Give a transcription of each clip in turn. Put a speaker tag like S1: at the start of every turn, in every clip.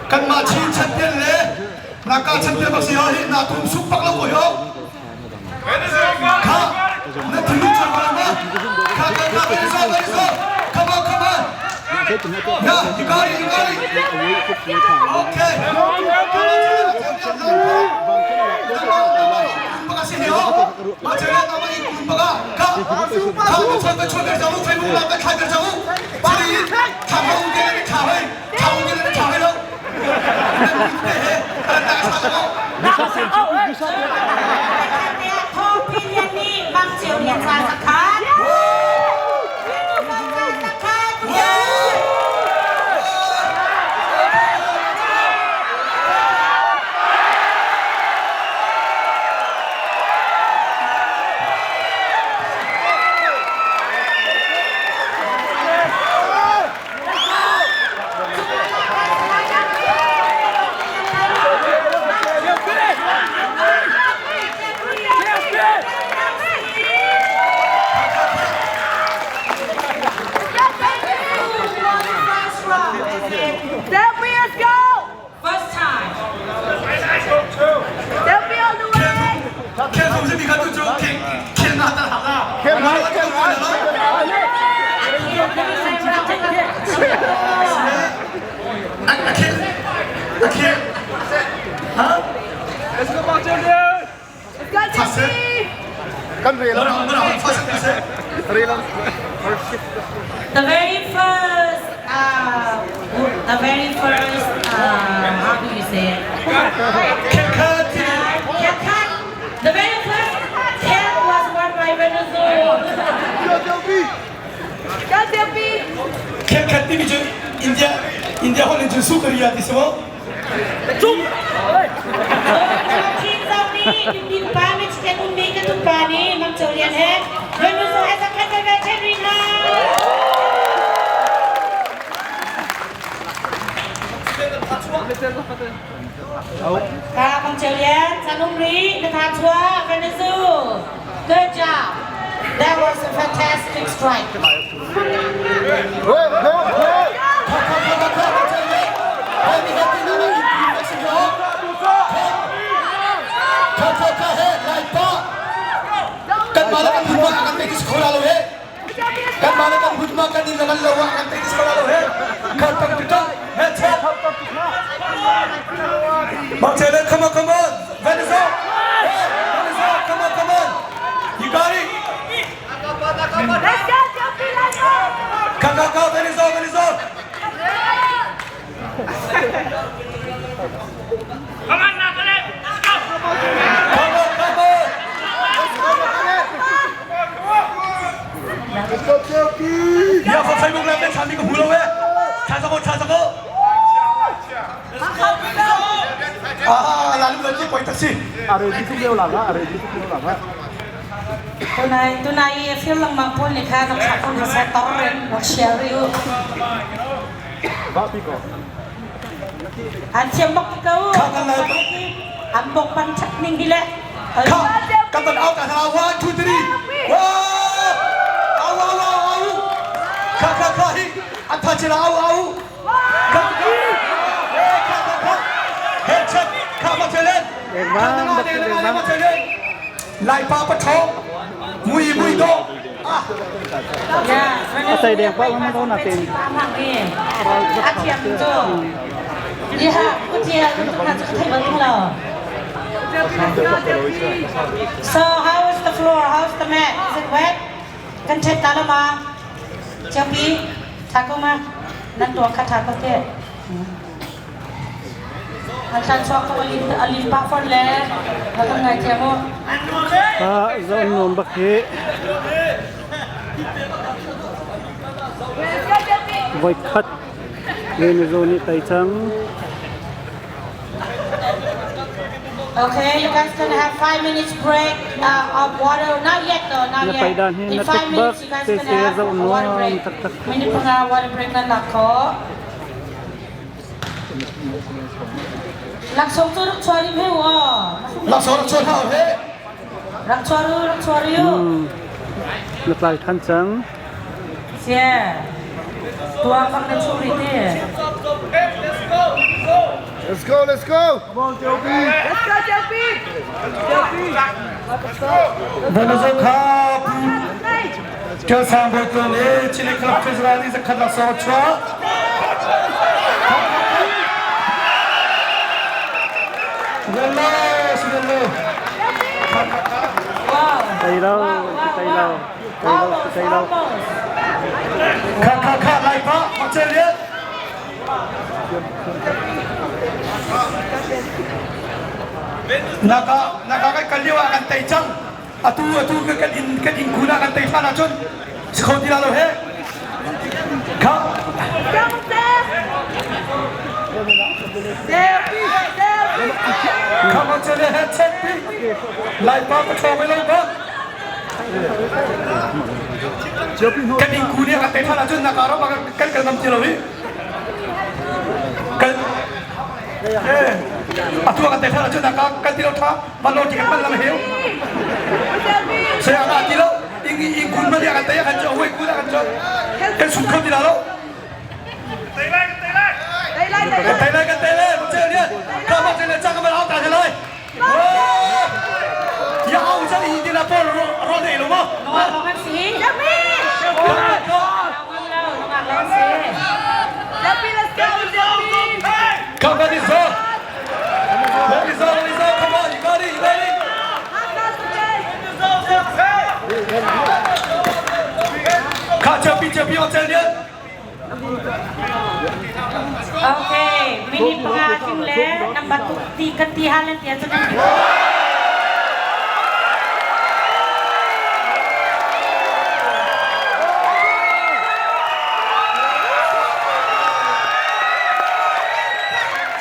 S1: Kanmah Chin champion le Naka champion bak si ho hi na tum suk pak lo ko yo. Kha na thilu char ko ma. Kha kha kha very so very so. Come on come on. Yeah, you got it you got it. Okay.
S2: Delphi, let's go!
S3: First time.
S2: Delphi all the way! Let's go, Delphi!
S3: The very first, uh, the very first, uh, how do you say it? Cat. The very first cat was won by Venezuela.
S2: Go, Delphi!
S1: India India holin chu su kariya ti so
S3: Team Saudi, Indian pa, Mexican ummi ka tung pa ni, Mang Cholian he. Venezuela has a cat veteran. Ka Mang Cholian, Sanumri, Nathachua, Venezuela. Good job. That was a fantastic strike.
S1: Kan mala kan hudma kan tekis khola lo he kan mala kan hudma kan in kan lawa kan tekis khola lo he khat tak tuta he che Bang Chele come on come on Venezuela Venezuela come on come on you got it
S2: Let's go, Delphi, let's go!
S1: Ka ka ka Venezuela Venezuela
S4: Come on, Natalie! Let's go!
S1: Come on come on Ya fa phai mong lam le thami ka hu lo he tha sa ko tha sa ko Ah lalu lagi poi taksi
S3: Tunai tunai feel lang mang pol ni kha nang kha pol sa torren wa share yu. An thiam bok ko.
S1: Kha kan lai
S3: An bok pan chak ning di le.
S1: Kha kan tan out ta 1 2 3 Wow Au au au au Kha kha kha hi an tha chila au au Kha kha kha kha kha Headshot kha ma chelen Kha na ne na ne ma chelen Lai pa pa tho Mui mui do Ah
S5: ใส่แดงป้ามันต้องหนาเต็ม
S3: A thiam chu. Ya, ku tia ku tu kha chu thai bang lo.
S2: Delphi, let's go, Delphi!
S3: So how is the floor? How's the mat? Is it wet? Kan chet ta la ma. Champi, tha ko ma. Nan tuang kha tha ko te. An tlan chuak ko alin alin pa fon le. La kan ngai thiam o.
S5: อ่าzon nom bak hi
S2: Let's go, Delphi!
S5: voi khat Venezuela nih tai cang.
S3: Okay, you guys gonna have 5 minutes break of water. Not yet though, not
S5: Na
S3: yet.
S5: paidan hi
S3: In
S5: na
S3: five
S5: tek
S3: minutes,
S5: bak
S3: you guys
S5: te
S3: gonna
S5: se
S3: have
S5: zo
S3: a water
S5: nuam
S3: break.
S5: taktak.
S3: Minute 5 water break na lako. Laksawng cu rak chuah rim he wa.
S1: Laksawng rak chuah hna he.
S3: Rak chuah ru, rak chuah riu.
S5: Na tlai than cang.
S3: Sia. Tuang bak na chu ri te.
S6: Let's go, let's go! Come on, Joby!
S2: Let's go, Joby!
S1: Venezuela kha Kel Sang Boi Tuan le Chile Club Israel i zakhat laksawng chuah. Velo, si velo.
S3: Wow.
S5: Tai lo, tai lo, tai lo,
S3: Almost,
S5: tai lo.
S3: almost.
S1: Kha kha kha lai pa, mak chel lian. Naka naka kan kal lio ah kan tei cang. Atu atu kan in khun ah kan tei than ahcun si kho ti la lo he. Kha
S2: Go, Seth! Selfie! Selfie!
S1: Kha mak chel lian he chen pi. Lai pa ka ṭhawng lo ba. Kan in khun ah kan tei than ahcun naka ram ah kan kal ngam ti lo hi. Kan atu kan tei than ahcun naka kan ti lo tha. Man lo ti kan man lam heu.
S2: Selfie!
S1: Saya nga ti lo. Ing ing kun ma dia kan tei kan cho hoi kun kan cho. Kan sut kho ti la lo.
S4: ตีเลยตีเลย
S2: Tay lai, tay
S1: กัน
S2: lai!
S1: เตะเลยกันเตะเลยมาเจอเนี่ยข้ามาเจอเลยจ้างกันมาเอาตาเจอเลยอย่าเอาซะอีดีละปอรรอเดลมั้ง
S3: Nungak kan si?
S2: Joby!
S3: Nungak lo, nungak lo si.
S2: Joby, let's go, Joby!
S1: Come on, this one. Let it go, let it go. Come on, you got it, you got it.
S2: Hakha, okay!
S1: ข้าเจอพี่เจอพี่มาเจอเนี่ย
S3: Okay, minute 5 chung le number 2 ti kan ti halan ti acha kan.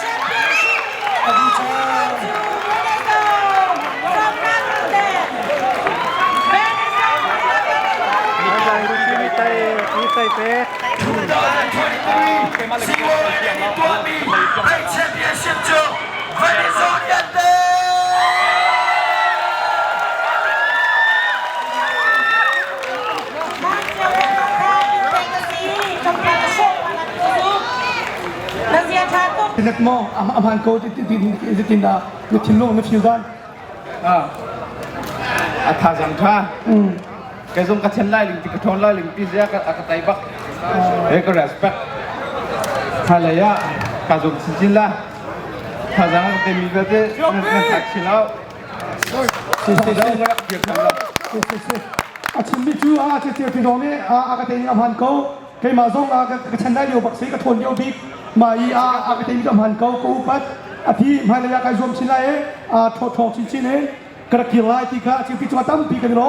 S3: Championship to Venezo from Nagaland. Venezo from Nagaland.
S5: Mi tai mi tai pe.
S1: 2023 COA ตัวมี Championship จูเวเนซุเอลา Net mo am am han ko ti ti ti ti na na thinlung na feel dan.
S6: A tha zang tha. Cái zong ka chen lai ling ti ka thon lai ling pi zia ka ka tai bak. E ka respect. Tha la ya ka zong chin chin la. Tha zang ka te mi ka te na thak chin lao.
S1: Si si
S6: Zong ka rak kiak tham la.
S1: Si si si. A chim mi chu a che che pi dong ne a a ka te ni am han ko ke ma zong a ka chen lai liu bak si ka thon liu bik ma i a a ka te mi am han ko ko upat a thi mai la ya kai zom chin lai e a tho tho chin chin e ka rak kir lai ti kha chi pi chu tam pi ka ni lo.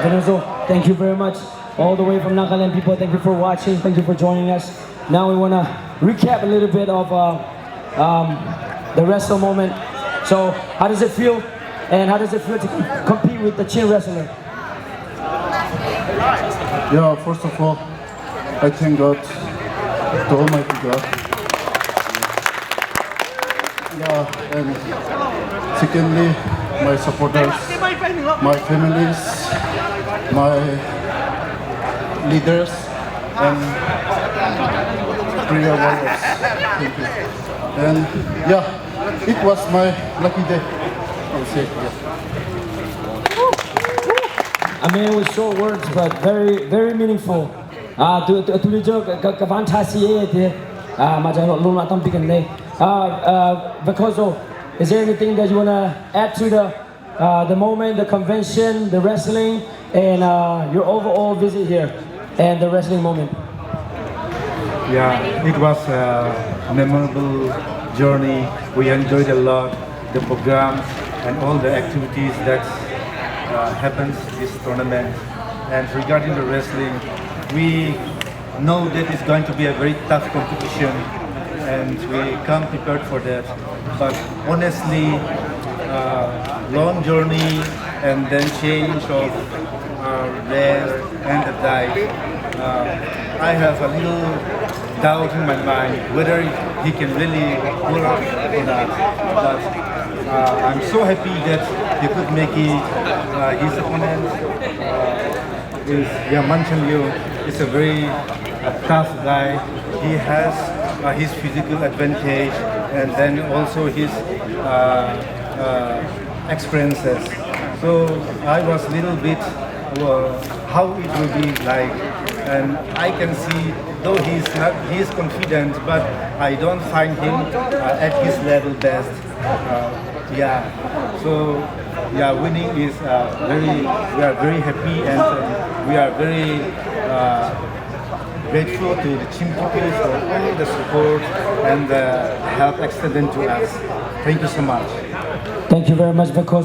S7: Venezo, thank you very much. All the way from Nagaland people, thank you for watching. Thank you for joining us. Now we want to recap a little bit of the wrestle moment. So, how does it feel? And how does it feel to compete with the Chin wrestler?
S8: Yeah, first of all, I thank God, the Almighty God. Yeah, and secondly, my supporters, my families, my leaders, and prayer warriors. Thank you. And yeah, it was my lucky day. I would say, yeah.
S7: A man with short words, but very, very meaningful. Ah, tu tu tu jo ka ka van tha si e te. Ah, ma jang lo ma tam pikan ne. Vakozo, is there anything that you wanna add to the moment, the convention, the wrestling, and your overall visit here, and the wrestling moment?
S9: Yeah, it was a memorable journey. We enjoyed a lot the programs and all the activities that happens this tournament. And regarding the wrestling, we know that it's going to be a very tough competition, and we come prepared for that. But honestly, long journey and then change of rest and the diet, I have a little doubt in my mind whether he can really pull off or not. But I'm so happy that he could make it. His opponent is Yaman Liu. Is a very tough guy. He has his physical advantage and then also his experiences. So I was a little bit how it will be like, and I can see though he's not he is confident, but I don't find him at his level best. Yeah, so yeah, winning is very we are very happy and we are very grateful to the Chin people for all the support and the help extended to us. Thank you so much.
S7: Thank you very much, Because.